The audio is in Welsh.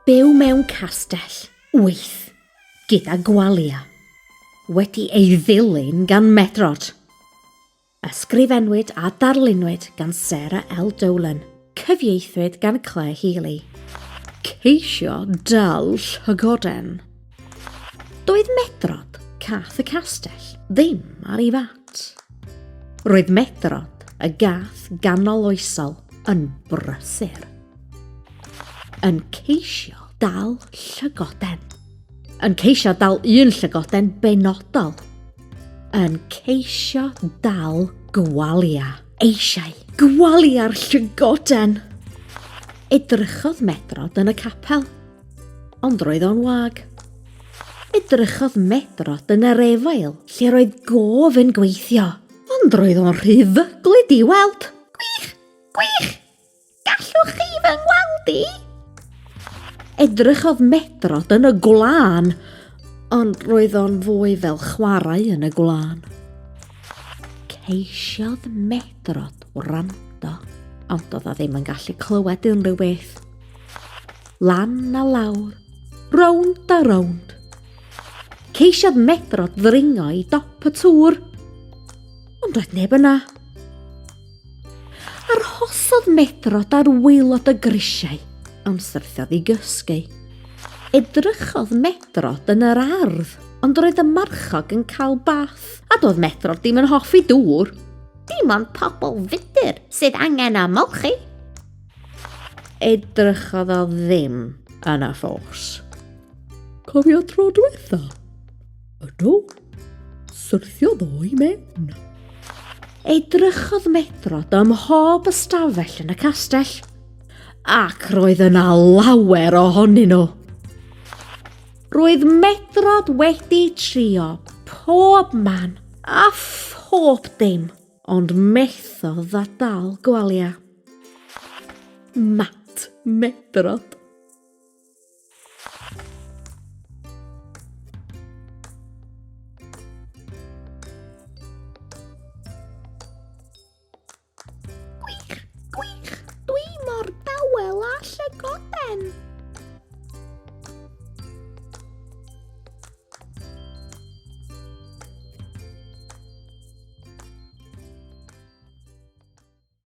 Byw mewn castell, wyth, gyda Gwalia, wedi ei ddilyn gan Medrod. Ysgrifennwyd a darlunwyd gan Sarah L Dolan, cyfieithwyd gan Claire Healy. Ceisio dal llygoden. Doedd Medrod, cath y castell, ddim ar ei fat. Roedd Medrod, y gath ganol oesol, yn brysur. Yn ceisio dal llygoden. Yn ceisio dal un llygoden benodol. Yn ceisio dal Gwalia. Eisiau Gwalia'r llygoden. Edrychodd Medrod yn y capel, ond roedd o'n wag. Edrychodd Medrod yn yr efail lle roedd gof yn gweithio, ond roedd o'n rhy ddyglyd i weld. Gwych! Gwych! Gallwch chi fy ngweld i? Edrychodd Medrod yn y gwlân, ond roedd o'n fwy fel chwarae yn y gwlân. Ceisiodd Medrod wrando, ond doedd o ddim yn gallu clywed unrhyw beth. Lan a lawr, rownd a rownd. Ceisiodd Medrod ddringo i dop y tŵr, ond doedd neb yna. Arhosodd Medrod ar waelod y grisiau, ond syrthiodd i gysgu. Edrychodd Medrod yn yr ardd, ond roedd y marchog yn cael bath, a doedd Medrod ddim yn hoffi dŵr. Dim ond pobl fudr sydd angen ymolchi. Edrychodd o ddim yn y ffos. Cofio tro diwetha? Ydw. Syrthiodd o i mewn. Edrychodd Medrod ym mhob ystafell yn y castell, ac roedd yna lawer ohonyn nhw. Roedd Medrod wedi trio pob man a phob dim, ond methodd â dal Gwalia. Mat Medrod. Gwych, gwych, dwi mor dawel a llygoden.